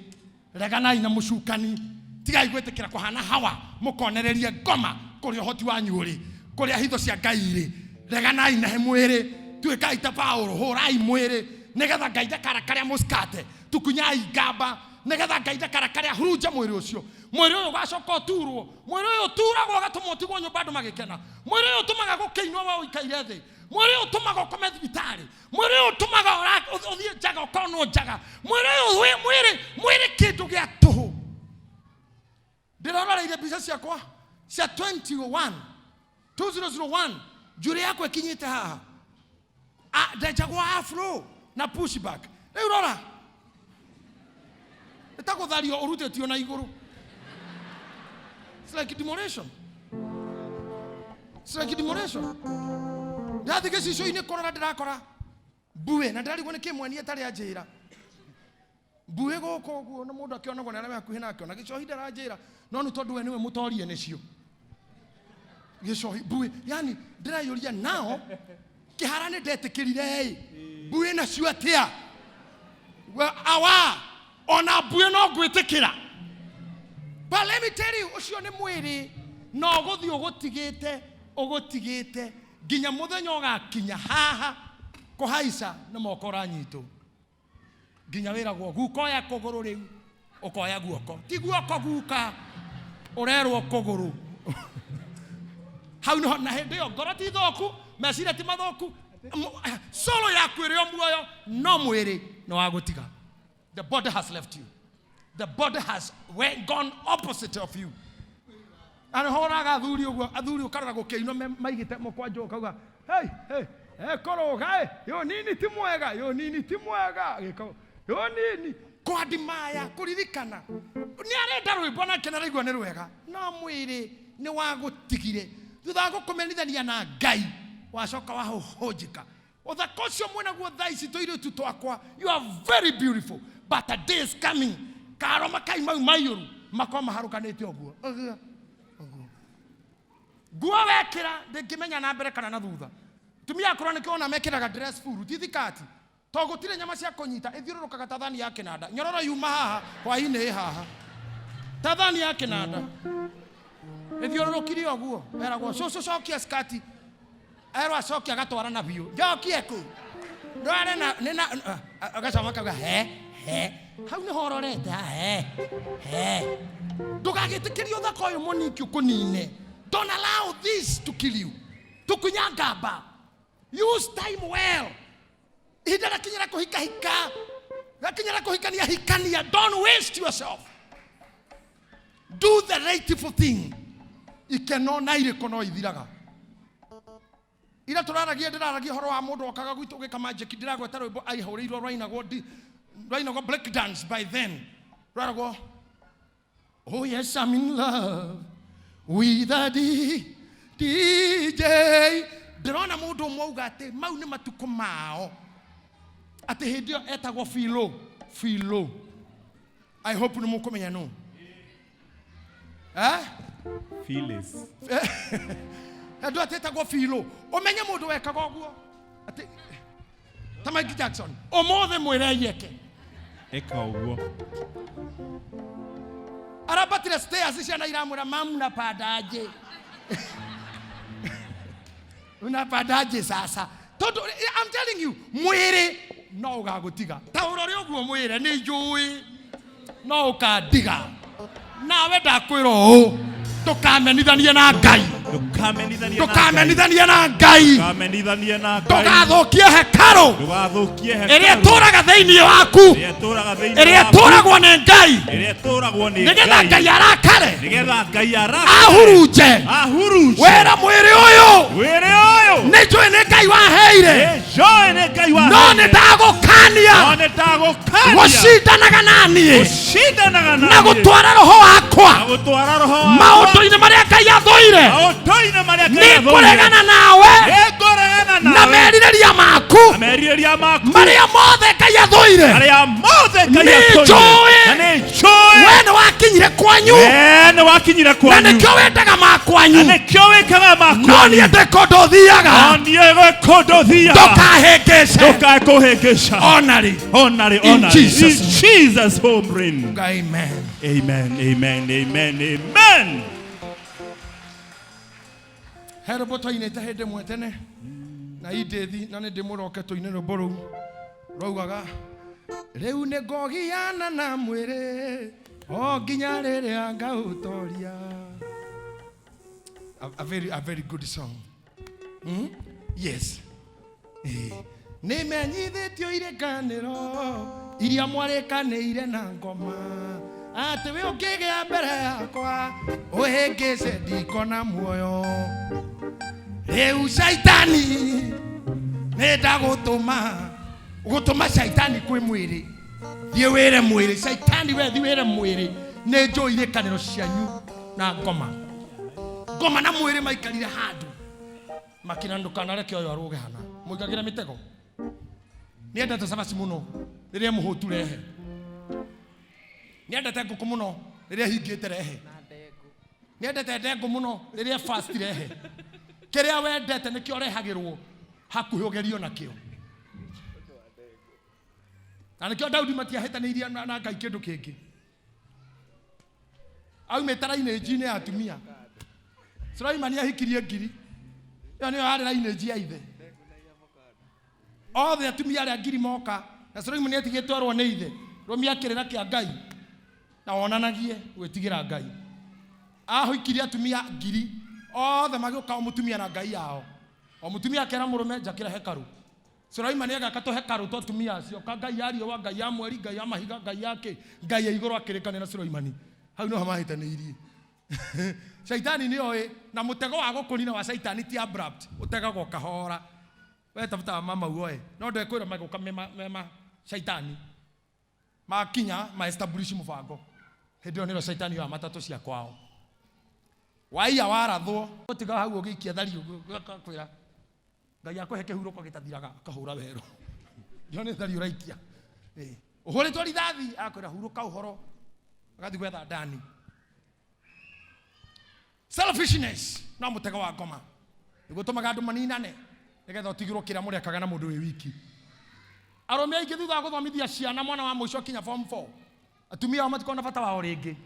Reganai na mũcukani. Tigai gwĩtĩkĩra kũhana Hawa mũkonererie ngoma kũrĩa ũhoti wanyu ũrĩ, kũrĩa hitho cia Ngai irĩ. Reganai na mwĩrĩ. Tuĩkai ta Paũlũ, hũrai mwĩrĩ nĩgetha Ngai ndakarakare amũskate. Tukunyai ngamba nĩgetha Ngai ndakarakare ahurunje mwĩrĩ ũcio. Mwĩrĩ ũyũ ũgacoka ũturwo. Mwĩrĩ ũyũ ũturagwo ũgatũma ũtigwo nyũmba andũ magĩkena. Mwĩrĩ ũyũ ũtũmaga gũkĩinwo we ũikaire thĩ. Mwĩrĩ ũyũ ũtũmaga ũkome thibitarĩ. Mwĩrĩ ũyũ ũtũmaga ũthiĩ njaga ũkonwo njaga. Mwĩrĩ ũyũ mwĩrĩ mwĩrĩ kĩndũ gĩa tũhũ. Ndĩroreire mbica ciakwa cia 21 2001 njuĩrĩ yakwa ĩkinyĩte haha. Ndenjagwo afro na pushback. Rĩu rora ĩtagũthario ũrutĩtio na igũrũ. It's like demolition. It's like demolition. Ndathiĩ gĩcicio-inĩ kũrora ndĩrakora mbuĩ na ndĩrarigwo nĩ kĩ mweni ĩtarĩ anjĩra. Mbuĩ gũkũ ũguo na mũndũ akĩonagwo nĩ arĩa me hakuhĩ nake ona gĩcohi ndaranjĩra no nĩ tondũ we nĩwe mũtorie nĩcio. Gĩcohi mbuĩ yani ndĩreyũria nao kĩhara nĩ ndetĩkĩrire ĩ mbuĩ nacio atĩa? We, awa ona mbuĩ no ngwĩtĩkĩra. But let me tell you, ũcio nĩ mwĩrĩ na ũgũthiĩ ũgũtigĩte ũgũtigĩte nginya mũthenya ũgakinya haha kũhaica nĩ moko ũranyitwo nginya wĩragwo guka oya kũgũrũ rĩu ũkoya guoko ti guoko guka ũrerwo kũgũrũ hau nĩho na hĩndĩ ĩyo ngoro ti thũku meciria ti mathũku solo yaku ĩrĩ o muoyo no mwĩrĩ nĩ wa gũtiga. The body has left you. The body has gone opposite of you. Na nĩho wonaga athuri ũguo, athuri ũkarora gũkĩinwo maigĩte mũkwanjũ ũkauga, hey, hey, ekũrũga, yo nini ti mwega, yo nini ti mwega, gĩko, yo nini. Kwadimaya, kũririkana. Nĩ arenda rwĩmbo nake na araigua nĩ rwega. No mwĩrĩ nĩ wagũtigire. Thutha wa gũkũmenithania na Ngai, wacoka wahũhũnjĩka. Ũthaka ũcio mwĩnaguo thaa ici tũirĩtu twakwa, you are very beautiful, but a day is coming. Karo makai mau maiyũru, makorwo maharũkanĩte ũguo. Ũguo, ũguo. Nguo wekĩra, ndĩngĩmenya na mbere kana na thutha. Tumia akũrũ nĩkĩo wona mekĩraga dress full, ti thikati. To gũtirĩ nyama cia kũnyita, ĩthiũrũrũkaga ta thani ya kĩnanda. Nyororo yuma haha, hwaĩ-inĩ ĩ haha. Ta thani ya kĩnanda ĩthiũrũrũkire ũguo. Eragwo cũcũ cokia skati, erwo acokia agatwara na biũ, njokie kũ ndware na nĩ na agacoka akauga he he hau nĩho ũrorete ha he he. Ndũgagĩtĩkĩrie ũthaka ũyũ mũniki ũkũnine. Don't allow this to kill you. Tukunya ngamba. Use time well. Ihinda rĩakinyĩra kũhikahika, rĩakinyĩra kũhikania hikania. Don't waste yourself. Do the rightful thing. Ikeno na irĩkũ no ithiraga. Ira tũraragia, ndĩraragia ũhoro wa mũndũ okaga gwitũ gwĩka magic. Ndĩragweta rwĩmbo aihũrĩirwo rwainagwo rwainagwo break dance by then, rwaragwo "Oh yes, I'm in love with a DJ." Ndĩrona mũndũ ũmwe auga atĩ mau nĩ matukũ mao, atĩ hĩndĩ ĩyo etagwo Filo Filo. I hope nĩ mũkũmenya nũ, eh? Phyllis. Andũ atĩtagwo Filo, ũmenye mũndũ wekaga ũguo atĩ ta Michael Jackson ũmũthĩ mwĩre yeke. Eka ũguo. Arambatire stairs, ciana iramwĩra, "Mam, unapandaje? Unapandaje sasa?" Tondũ I'm telling you, mwĩrĩ no ũgagũtiga. Ta ũrore ũguo, mwĩrĩ nĩ njũĩ no ũkandiga. Nawe ndakwĩra ũũ, ndũkamenithanie na Ngai. Ndũkamenithanie na Ngai. Ndũkamenithanie na Ngai. Ndũkamenithanie na Ngai. Ndũgathũkie hekarũ Ndũgathũkie ĩrĩa hekarũ ĩtũraga thĩinĩ waku, ĩrĩa ĩtũũraga thĩinĩ ĩrĩa waku, ĩtũragwo nĩ Ngai, ĩrĩa ĩtũũragwo nĩ nĩgetha Ngai arakare, nĩgetha Ngai arakare, ahurunje. Ahurunje. Wĩra mwĩrĩ ũyũ, Wĩrĩ ũyũ, nĩ njũĩ nĩ Ngai waheire, nĩ njũĩ nĩ Ngai no waheire, nĩ ndagũkania no nĩ ndagũkania gũcindanaga na niĩ gũcindanaga na na niĩ, gũtwara roho wakwa na gũtwara roho wakwa maũndũ-inĩ marĩa Ngai athũire. Maũndũ-inĩ marĩa Ngai Nĩ athũire. ngũregana nawe Nĩngũregana na nawe merirĩria maku na merirĩria maku marĩa mothe Ngai athũire. Marĩa mothe Ngai Nĩ athũire. njũĩ. Na nĩ njũĩ We nĩ wakinyire kwanyu, we nĩ wakinyire na kwanyu, nĩkĩo wendaga na makwanyu, nĩkĩo wĩkaga maku, no niĩ ndĩ kũndũ thiaga. No niĩ gwĩ kũndũ thiaga. Ndũkahĩngĩce Ndũkae kũhĩngĩca ona rĩ. Ona rĩ. In Ona rĩ. Jesus' In Jesus home reign. Amen. Amen, amen, amen, amen. He rwĩmbo twainĩte hĩndĩ ĩmwe tene na indĩthi, na nĩ ndĩmũroke tũine rwĩmbo rũu rwaugaga, "Rĩu nĩ ngogiana na mwĩrĩ o nginya rĩrĩa ngaũtoria." A very good song. Yes. Eh. Nĩ menyithĩtio irĩkanĩro iria mwarĩkanĩire na ngoma, atĩ wĩ ũngĩgĩa mbere yakwa ũhĩngĩce ndikona muoyo. Rĩu caitani nĩ ndagũtũma, gũtũma caitani kwĩ mwĩrĩ. Thiĩ wĩre mwĩrĩ, caitani, we thiĩ wĩre mwĩrĩ nĩ njũĩ irĩkanĩro cianyu na ngoma. Ngoma na mwĩrĩ maikarire handũ makina, ndũkanareke ũyũ arũge hana mũigagĩre mĩtego. Nĩendete cabaci mũno rĩrĩa mũhũtu rehe, nĩendete ngũkũ mũno rĩrĩa hingĩte rehe, nĩendete ndengũ mũno rĩrĩa fast rehe. Kĩrĩa wendete nĩkĩo rehagĩrwo hakuhĩ ũgerio nakĩo. Na nĩkĩo Daudi matiahĩtanĩirie na Ngai kĩndũ kĩngĩ. Aumĩte rainĩnji-inĩ ya atumia. Sulaimani ahikirie 1,000, ĩyo nĩyo yarĩ rainĩnji ya ithe. Othe atumia arĩa 1,000 moka na Sulaimani atigĩtwo erwo nĩ ithe, rũmia kĩrĩra kĩa Ngai na wonanagie gwĩtigĩra Ngai. Ahikirie atumia 1,000, othe magĩũka, o mũtumia na ngai yao. O mũtumia akera mũrũme, "Njakĩra hekarũ." Sulaimani agaka tũhekarũ twa atumia acio, ka ngai ya riũa, ngai ya mweri, ngai ya mahiga, ngai ya kĩ. Ngai ya igũrũ akĩrĩkanĩra Sulaimani. Hau nĩho mahĩtanĩirie. Caitani nĩ oĩ, na mũtego wa gũkũnina wa caitani ti abrupt, ũtegagwo kahora. We tafuta mama uoe, no ndekwĩra magũka mema caitani makinya ma establish mũbango. Hĩndĩ ĩyo nĩrĩo caitani oya matatũ cia kwao waiya warathwo, ũtiga hau ũgĩikia thari ũguo, agakwĩra Ngai akũhe kĩhurũko gĩtathiraga, akahũra werũ. Ĩyo nĩ thari ũraikia. Ĩ, ũhũrĩtwo rithathi, akwĩra hurũka ũhoro, agathiĩ gwetha ndani. Selfishness no mũtego wa ngoma nĩguo tũmaga andũ maninane, nĩgetha ũtigĩrwo kĩrĩa mũrekaga na mũndũ wĩ wiki. Arũme aingĩ thutha wa gũthomithia ciana, mwana wa mũico kinya form 4, atumia ao matikoragwo na bata wao rĩngĩ.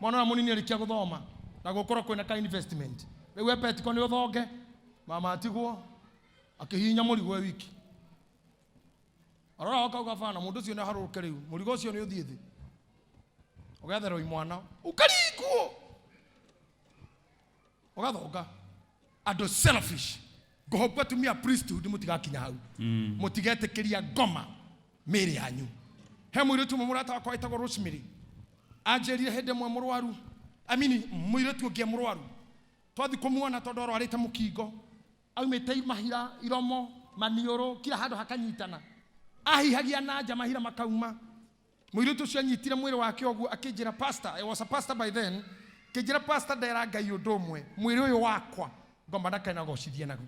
Mwana ũrĩa mũnini arĩkia gũthoma na gũkorwo kwĩna ka investment. Rĩu epetiko nĩ ũthonge, mama atigwo akĩhihinya mũrigo e wiki. Arora akauga bana mũndũ ũcio nĩ aharũrũke rĩu, mũrigo ũcio nĩ ũthiĩ thĩ. Ũgetherwo imwana, ũkaringwo. Ũgathonga. Andũ selfish. Ngũhopu atumia priesthood mũtigakinya hau. Mũtigetĩkĩria ngoma mĩĩrĩ yanyu. He mũirĩtu ũmwe mũrata wakwa wĩtagwo Rosemary. Anjĩrire hĩndĩ ĩmwe mũrwaru, I mean mũirĩtu ũngĩ e mũrwaru. Twathiĩ kũmuona tondũ arwarĩte mũkingo. Aumĩte mahira, iromo, maniũrũ, kila handũ hakanyitana. Ahihagia na nja mahira makauma. Mũirĩtu ũcio anyitire mwĩrĩ wake ũguo akĩnjĩra pastor, I was a pastor by then, akĩnjĩra pastor ndera Ngai ũndũ ũmwe, mwĩrĩ ũyũ wakwa ngoma ndakanagocithie naguo.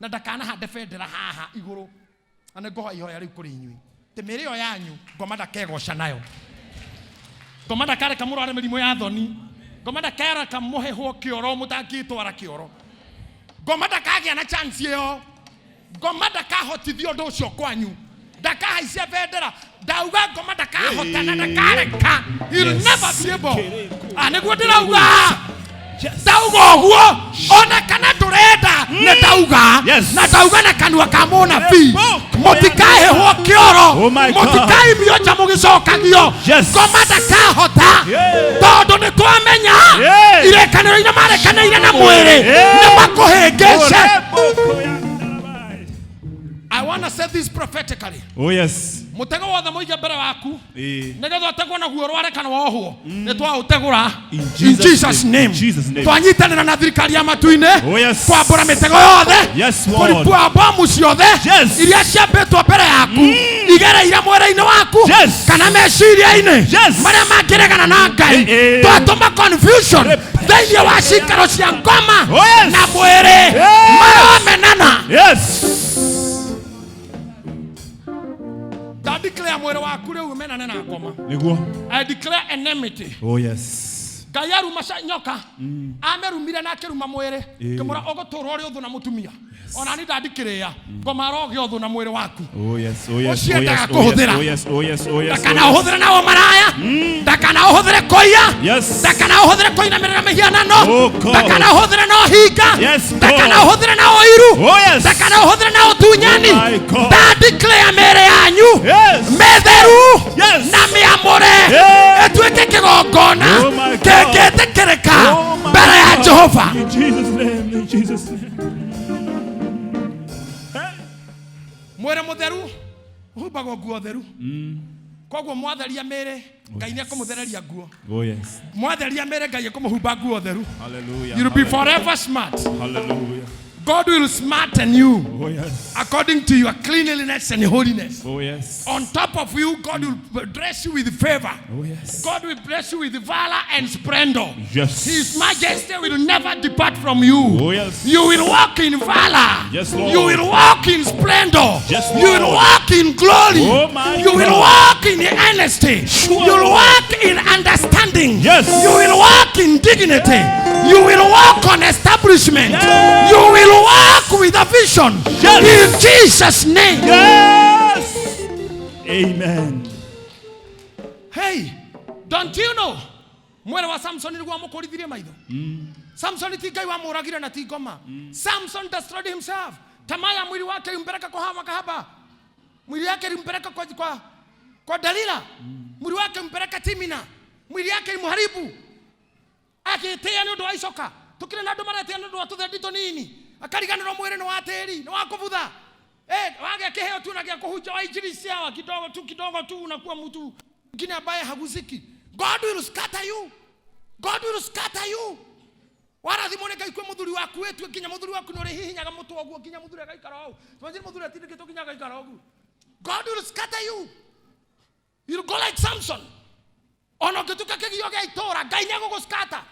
Na ndakanahande bendera haha igũrũ. Na nĩ ngũhoya ihoya rĩu kũrĩ inyuĩ. Atĩ mĩĩrĩ ĩyo yanyu ngoma ndakegoca nayo. Ngoma ndakareka mũrware mĩrimũ ya thoni. Ngoma ndakareka mũhehwo kĩoro mũtangĩtwara kĩoro. Ngoma ndakagĩa na chance ĩyo. Ngoma ndakahotithia ũndũ ũcio kwanyu. Ndakahaicia bendera. Ndauga ngoma ndakahota na ndakareka. He'll never be able. Ah, nĩguo ndĩrauga. Ndauga ũguo ona kana ndũrenda nĩ ndauga. Yes. Na ndauga na kanua ka mũnabii. Mũtikahĩhwo kĩoro. Oh my God. Mũtikaimio nja mũgĩcokagio. Yes. Ngoma ndakahota. Yeah. Tondũ nĩ twamenya Yeah. irĩkanĩro iria marekanĩire na mwĩrĩ Yeah. nĩ makũhĩngĩce. I want to say this prophetically. Oh yes. Mũtego wothe mũige mbere waku Eh. nĩgetha ũtegwo naguo ũrware kana wohwo nĩ twaũtegũra. In In Jesus' Jesus name. name. In Jesus' name. Twanyitanĩra na thirikari ya matu-inĩ Oh yes. kwambũra mĩtego yothe. Yes, Lord. Kũripua bomu ciothe Yes. iria ciambĩtwo mbere yaku igereire mwĩrĩ-inĩ waku Yes. kana meciria-inĩ Yes. marĩa mangĩregana na Ngai. Eh, eh. Twatũma confusion thĩinĩ wa cikaro cia ngoma Oh, yes. na mwĩrĩ Yes. maromenana. Yes. Nda declare mwĩrĩ waku rĩu ũmenane na ngoma. Nĩguo. I declare enmity. Oh yes. Ngai aruma nyoka amerumire na akĩruma mwĩrĩ Eh. kĩmũra ũgũtũra ũrĩ ũthũ na mũtumia ona ni ndandikĩrĩa ngoma arogĩa ũthũ na mwĩrĩ waku. Oh yes. Oh yes. Oh yes. Ũciendaga Oh kũhũthĩra. yes. Oh yes. Oh yes. Ndakana ũhũthĩre na ũmaraya, ndakana ũhũthĩre kũiya, Yes. ndakana ũhũthĩre kũinamĩrĩra mĩhianano, Oh, God. ndakana ũhũthĩre na ũhinga, Yes, God. ndakana ũhũthĩre na ũiru, Oh yes. ndakana ũhũthĩre na ũtunyani. Oh, my God. Ndandeclare mĩĩrĩ yanyu Yes. mĩtheru Yes. na mĩamũre Yes. ĩtuĩke kĩgongona Oh, my God. kĩngĩtĩkĩrĩka Oh my mbere ya God. Jehova. In Jesus' name. In Jesus' name. Mwĩrĩ mũtheru ũhumbagwo nguo theru, koguo mwatheria mĩĩrĩ Ngai nĩ ekũmũthereria nguo. Oh yes. Mwatheria mĩĩrĩ Ngai ekũmũhumba nguo theru. Hallelujah. You'll be forever smart. Hallelujah. God will smarten you Oh yes. according to your cleanliness and holiness. Oh yes. On top of you, God will dress you with favor. Oh yes. God will bless you with valor and splendor. Yes. His majesty will never depart from you. Oh yes. You will walk in valor. Yes, Lord. You will walk in splendor. Yes, You will Lord. walk in glory. Oh, my You will God. walk in honesty. Sure. You will walk in understanding. Yes. You will walk in dignity. You will walk on establishment. Yes. You will walk with a vision. Yes. In Jesus' name. Yes. Amen. Hey, don't you know? Mwĩrĩ wa Samson nĩguo wamũkũrithirie maitho. Samson ti Ngai wamũragire na ti ngoma. Samson destroyed himself. Tamaa ya mwili wake ilimpeleka kwa hawa makahaba. Mwili yake ilimpeleka kwa Dalila. Mwili wake ilimpeleka Timina. Mwili yake ilimharibu. Agĩtĩĩa nĩ ũndũ wa icoka. Tũkĩrĩ na andũ maretĩĩa nĩ ũndũ wa tũthendi tũnini. Akariganĩrwo mwĩrĩ nĩ wa tĩri, nĩ wa kũbutha. Wagĩa kĩheo tu na gĩa kũhunja wa injili ciawa kidogo tu kidogo tu unakuwa mtu mwingine ambaye hagusiki. God will scatter you. God will scatter you. Warathimwo nĩ Ngai kwĩ mũthuri waku wĩtue nginya mũthuri waku nĩ ũrĩhihinyaga mũtwe ũguo nginya mũthuri agaikara ũũ. Imagine mũthuri atindĩkĩtwo nginya agaikara ũguo. God will scatter you. You'll go like Samson. Ona ũngĩtuĩka kĩgio gĩa itũũra, Ngai nĩ egũgũscatter.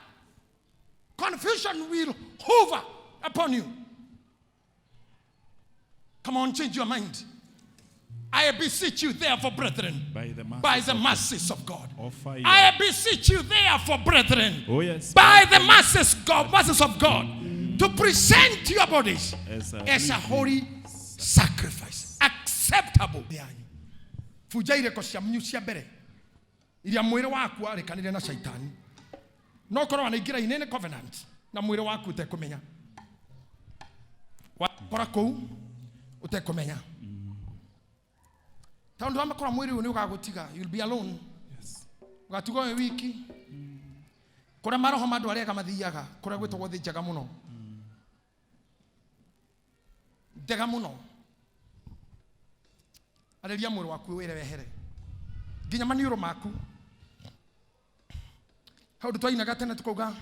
Confusion will hover upon you. Come on, change your mind. I beseech you, therefore, brethren, By the mercies by the of mercies of God. Offer your- I beseech you, therefore, brethren, Oh yes. by the mercies, God, mercies of God, to present your bodies As a as a holy sacrifice, acceptable. Bunja ireko cianyu cia mbere iria mwĩrĩ waku warĩkanire na caitani. No ũkorwo wanaingĩra in any covenant na mwĩrĩ waku ũtekũmenya. Wakora kũu ũtekũmenya. Tondũ wamakora mwĩrĩ ũyũ nĩ ũgagũtiga, you'll be alone. Ũgatigwo wĩ wiki. Kũrĩa maroho ma andũ arĩa ega mathiaga, kũrĩa gwĩtagwo thĩ njega mũno. Njega mũno. Arĩria mwĩrĩ waku wĩre wehere. Nginya maniũrũ maku. Hau ndũ twainaga tene tukauga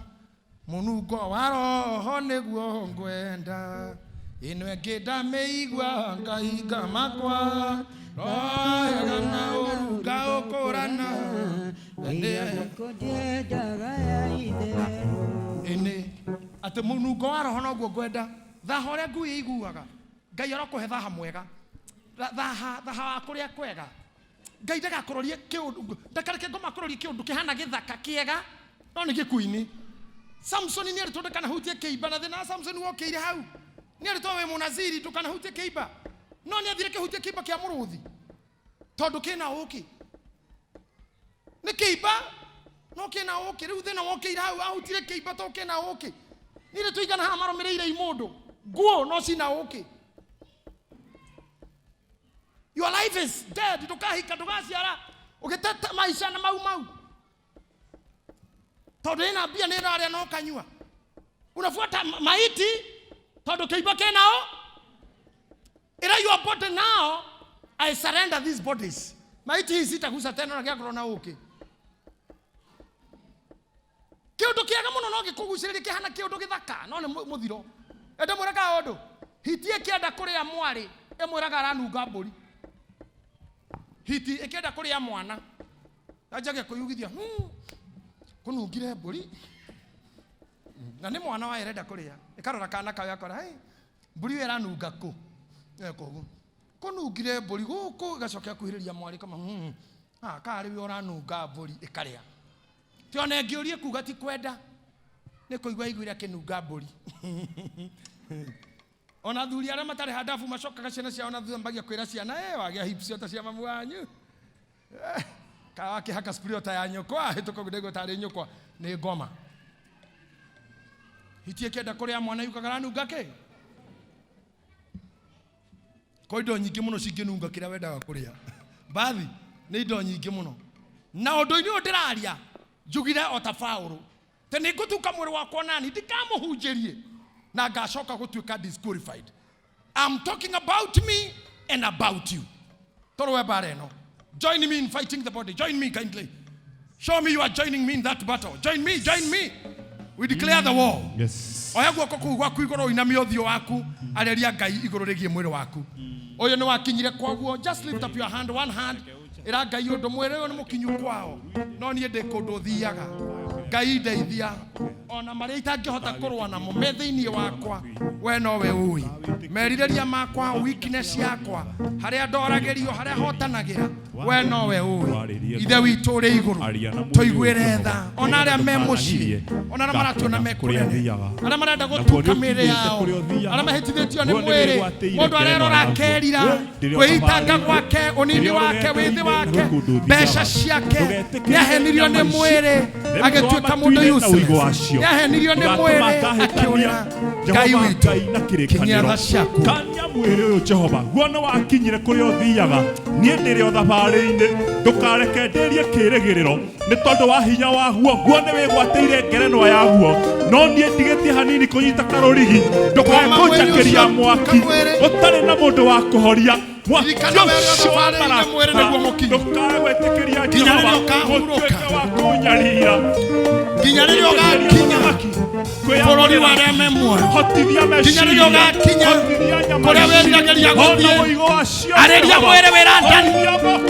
mũnungo wa roho nĩguo ngwenda ĩno ĩngĩ ndamĩigua ngahinga makwa rohega na ũru ngaũkũrana ĩnĩ atĩ mũnungo wa roho noguo ngwenda. Thaha ũrĩa ngui ĩiguaga, Ngai arokũhe thaha mwega, thaha thaha wa kũrĩa kwega. Ngai ndagakũrorie kĩũndũ, ndakareke ngoma akũrorie kĩũndũ kĩhana gĩthaka kĩega no nĩ gĩkuinĩ. Samson nĩ erĩtwo ndakanahutie kĩimba, na thĩna wa Samson wokĩire hau nĩ erĩtwo wĩ mũnaziri ndũkanahutie kĩimba, no nĩ athire kĩhutie kĩimba kĩa mũrũthi tondũ kĩna ũkĩ. Nĩ kĩimba no kĩna ũkĩ. Rĩu thĩna wokĩire hau ahutire kĩimba to kĩna ũkĩ. Nĩ tũigana haha marũmĩrĩire imũndũ nguo no cina ũkĩ. Your life is dead. Ndũkahika, ndũgaciara, ũgĩteta maica na mau mau tondũ ĩna mbia nĩ ĩrarĩa no kanyua. Unafuata maiti tondũ kĩimba kĩnao. Ĩra your body now, I surrender these bodies. Maiti hii sitagusa tena na gĩakorwo na ũkĩ. Kĩũndũ kĩega mũno no gĩkũgucĩrĩrie kĩhana kĩũndũ gĩthaka no nĩ mũthiro. Ende mwĩraga ũndũ, hiti ĩkĩenda kũrĩa mwarĩ ĩmwĩraga aranunga mbũri. Hiti ĩkĩenda kũrĩa mwana yanjagia kwĩyugithia, kũnungire mbũri, na nĩ mwana wayo ĩrenda kũrĩa. Ĩkarora kana kayo akora, hey, mbũri ĩyo ĩranunga kũ? Ĩkoguo kũnungire mbũri gũkũ, ĩgacoka ĩkuhĩrĩria mwarĩ kama, karĩ we ũranunga mbũri, ĩkarĩa. Ti ona ĩngĩũrie kuga ti kwenda, nĩ kũigua iguire akĩnunga mbũri. Ona athuri arĩa matarĩ handabu macokaga ciana ciao na thutha mbagia kwĩra ciana, wagĩa hips ota cia mamu wanyu. Kana wakĩhaka spray ota ya nyũkwa, hĩtũka ũguo ndaigua tarĩ nyũkwa, nĩ ngoma. Hiti ĩkĩenda kũrĩa mwana yugaga aranunga kĩ? Kwa indo nyingĩ mũno cingĩnunga kĩrĩa wendaga kũrĩa. Mbathi nĩ indo nyingĩ mũno. Na ũndũ-inĩ ũyũ ndĩraria, njugire o ta Paũlũ, te nĩ ngũtuka mwĩrĩ wakwa nani ndikamũhunjĩrie na ngacoka gũtuĩka disqualified. I'm talking about me and about you. Toro mbara ĩno. Join me in fighting the body. Join me kindly. Show me you are joining me in that battle. Join me, join me. We declare the war. Yes. Oya guoko kũu gwaku igũrũ ũinamie ũthiũ waku, arĩria Ngai igũrũ rĩgiĩ mwĩrĩ waku. Ũyũ nĩ wakinyire kwaguo. Just lift up your hand, one hand. Ĩra Ngai ũndũ mwĩrĩ ũyũ nĩ mũkinyu kwao, no niĩ ndĩ kũndũ thiaga. Ngai ndeithia ona marĩa itangĩhota kũrũa namo me thĩinĩ wakwa, we nowe ũĩ merirĩria makwa, weakness yakwa, harĩa ndoragĩrio, harĩa hotanagĩra, we nowe ũĩ. Ithe witũ ũrĩ igũrũ, tũiguĩre tha ona arĩa me mũciĩ, ona arĩa maratuona me kũnene, arĩa marenda gũtuka mĩĩrĩ yao, arĩa mahĩtithĩtio nĩ mwĩrĩ. Mũndũ arerora akerira kwĩitanga gwake, ũnini wake, wĩthĩ wake, mbeca ciake, nĩahenirio nĩ mwĩrĩ agĩtuĩka mũndũ useless, nĩahenirio nĩ mwĩrĩ akĩũrĩra. Ngai witũ, kinyia tha ciaku. Kania mwĩrĩ ũyũ Jehova, guo nĩ wakinyire kũrĩa ũthiaga, niĩ ndĩrĩ o thabarĩ-inĩ, ndũkareke ndĩrie kĩrĩgĩrĩro nĩ tondũ wa hinya waguo, guo nĩ wĩgwatĩire ngerenwa yaguo, no niĩ ndigĩtie hanini kũnyita karũrigi, ndũkae kũnjakĩria mwaki ũtarĩ na mũndũ wa kũhoria. Mwaki Ririkana wee ũrĩ ũcio wa thabarĩ-inĩ, mwĩrĩ nĩguo mũkinyu. ndũkae gwĩtĩkĩria Nginya Jehova rĩrĩa ũkahurũka. ũtuĩke wa kũnyarira. Nginya rĩrĩa ũgakinya bũrũri wa arĩa me muoyo, nginya rĩrĩa ũgakinya kũrĩa wĩriragĩria gũthiĩ. Arĩria mwĩrĩ wĩ London,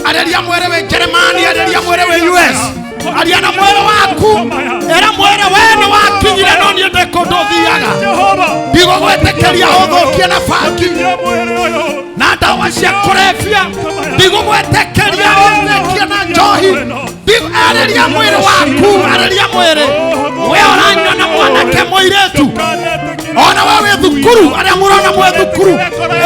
arĩria mwĩrĩ wĩ Jeremani, arĩria mwĩrĩ wĩ US, aria na mwĩrĩ waku, ĩra mwĩrĩ we nĩ wakinyire, no niĩ ndĩ kũndũ thiaga. Ndigũgwĩtĩkĩria ũthũkie na bangi na ndawa cia kũrebia, ndigũgwĩtĩkĩria ũthũkie na njohi. Arĩria mwĩrĩ waku, arĩria mwĩrĩ we ũranyua na mwanake mũirĩtu, ona we wĩ thukuru, arĩa mũrona mwĩ thukuru,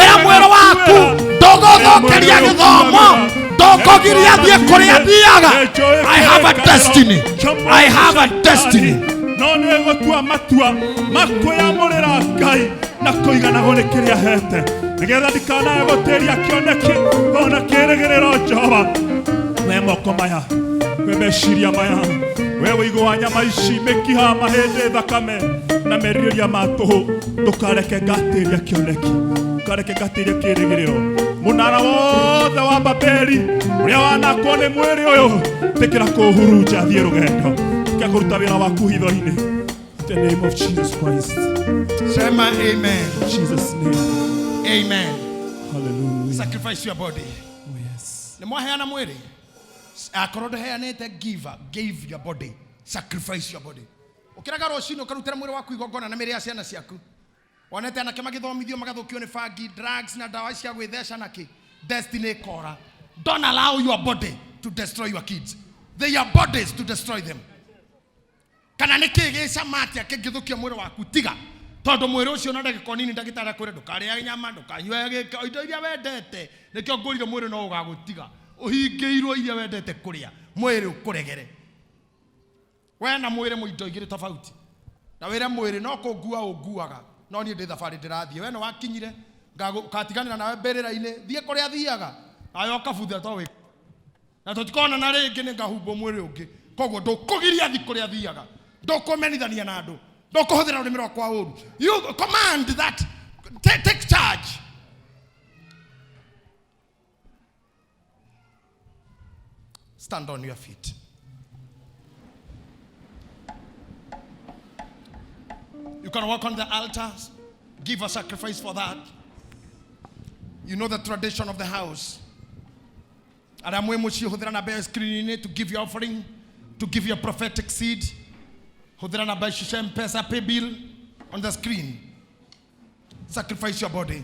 ĩra mwĩrĩ waku ndũgũthũkĩria gĩthomo, ndũkũgiria thiĩ kũrĩa thiaga. I have a destiny. I have a destiny. No nĩ gũtua matua makwĩamũrĩra Ngai na kũiganagwo nĩ kĩrĩa ahete nĩgetha ndikanae gũtĩria kĩoneki ona kĩrĩgĩrĩro Jehova. We moko maya, we meciria maya, we wĩigũ wa nyama ici, mĩkiha, mahĩndĩ, thakame na merirĩria ma tũhũ, ndũkareke ngatĩria kĩoneki, ndũkareke ngatĩria kĩrĩgĩrĩro. Mũnara wothe wa Babeli ũrĩa wanakwo nĩ mwĩrĩ ũyũ, tĩkĩra kũhurunja thiĩ rũgendo, tĩkĩra kũruta wĩra waku hitho-inĩ. In the name of Jesus Christ. Sema amen. In Jesus name. Amen. Hallelujah. Sacrifice your body. Oh yes. Nĩ mwaheana mwĩrĩ? Akorwo ndũheanĩte, give your body. Sacrifice your body. Ũkĩraga rũcinĩ ũkarutĩra mwĩrĩ waku igongona na mĩrĩ ya ciana ciaku. Wonete anake magĩthomithio magathũkio nĩ bangi, drugs na ndawa cia gwĩtheca na kĩ. Destiny kora. Don't allow your body to destroy your kids. They are bodies to destroy them. Kana nĩ kĩ gĩcama atĩa kĩngĩthũkia mwĩrĩ waku? Tiga. Tondũ mwĩrĩ ũcio na ndagĩka nini ndagĩtarĩ akwĩre ndũkarĩage nyama, ndũkanyue gĩka, indo iria wendete. Nĩkĩo ngũrire mwĩrĩ no ũgagũtiga. Ũhingĩirwo iria wendete kũrĩa, mwĩrĩ ũkũregere. We na mwĩrĩ mũ indo igĩrĩ tofauti. Na wĩre mwĩrĩ no kũngua ũnguaga, no niĩ ndĩ thabarĩ ndĩrathiĩ. We nĩ wakinyire, ngatiganĩra nawe mbĩrĩra-inĩ, thiĩ kũrĩa thiaga. Nawe ũkabutha to wĩ. Na tũtikonana rĩngĩ nĩ ngahumbwo mwĩrĩ ũngĩ. Koguo ndũkũgiria thiĩ kũrĩa thiaga. Ndũkũmenithania na andũ. Ndũkũhũthĩra rũrĩmĩ rwakwa ũru. You command that. Take charge. Stand on your feet. You can walk on the altar, give a sacrifice for that. You know the tradition of the house. Arĩa mwĩ mũciĩ hũthĩra namba ya screen-inĩ to give your offering, to give your prophetic seed. Hũthĩra namba ici cia M-Pesa, pay bill on the screen. Sacrifice your body.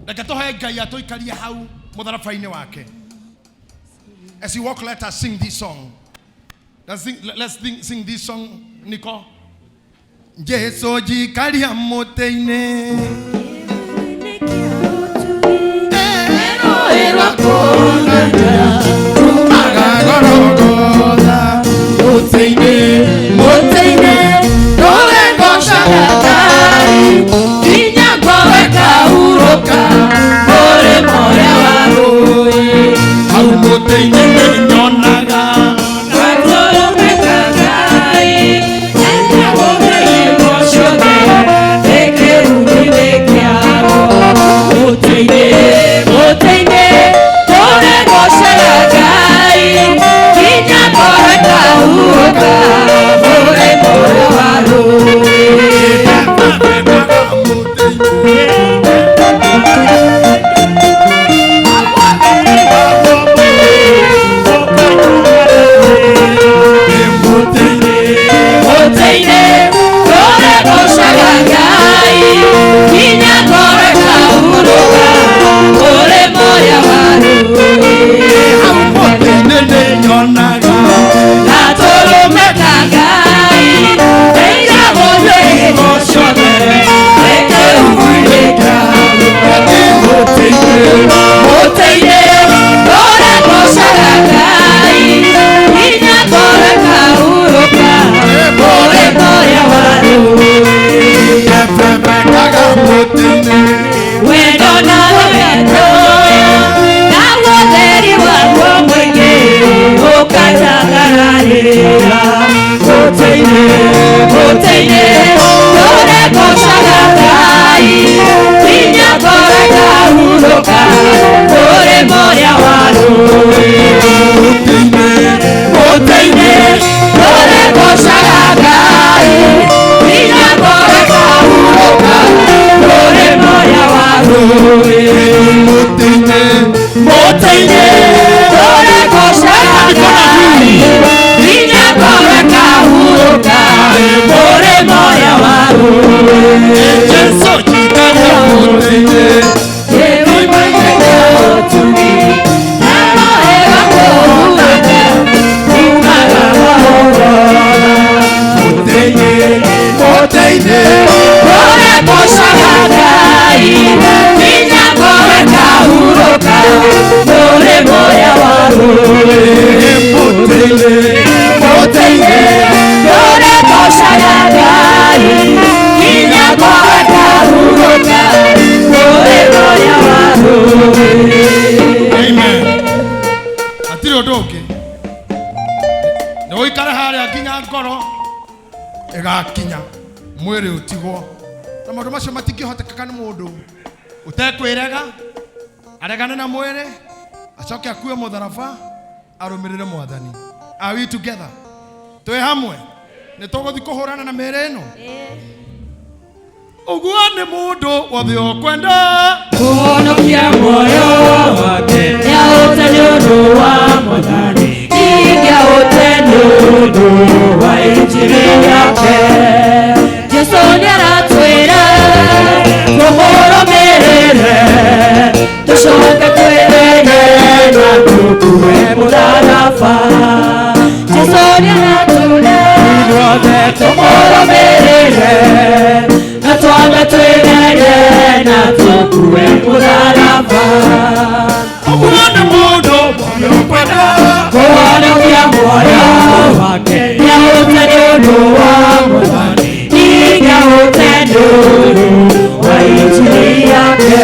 Reke tũhe Ngai atũikarie hau mũtharaba-inĩ wake. As you walk, let us sing this song. Let's sing this song, Nico. Jesu jikaria mũtĩ-inĩ. More, more, Mũtĩ-inĩ, mũtĩ-inĩ, ndũrĩgocaga Ngai nginya kwaga hurũka rũĩ rũrĩa wa rũĩ. Amen. Hatirĩ ũndũ ũngĩ, nĩ ũikare harĩa nginya ngoro ĩgakinya mwĩrĩ ũtigwo, na maũndũ macio matingĩhotekeka nĩ mũndũ ũtekwĩrega, aregane na mwĩrĩ, acoke akue mũtharaba arũmĩrĩre Mwathani. Are we together? Twĩ hamwe? Nĩ tũgũthiĩ kũhũrana na mĩĩrĩ ĩno. Ũguo nĩ mũndũ wothe ũkwenda kũhonokia muoyo wake nĩahũte nĩ ũndũ wa Mwathani, ningĩahũte nĩ ũndũ wa injiri yake. Jesu nĩaratwĩra tũmũrũmĩrĩre, tũcoke twĩrege na tũkue mũtharaba. Jesu nĩaratwĩra ithuothe tũmũrũmĩrĩre, na twambe twĩrege na tũkue mũtharaba. Ũguo nĩ mũndũ wothe ũkwenda kũhonokia muoyo wake nĩahũte nĩ ũndũ wa Mwathani, ningĩahũte nĩ ũndũ wa injiri yake.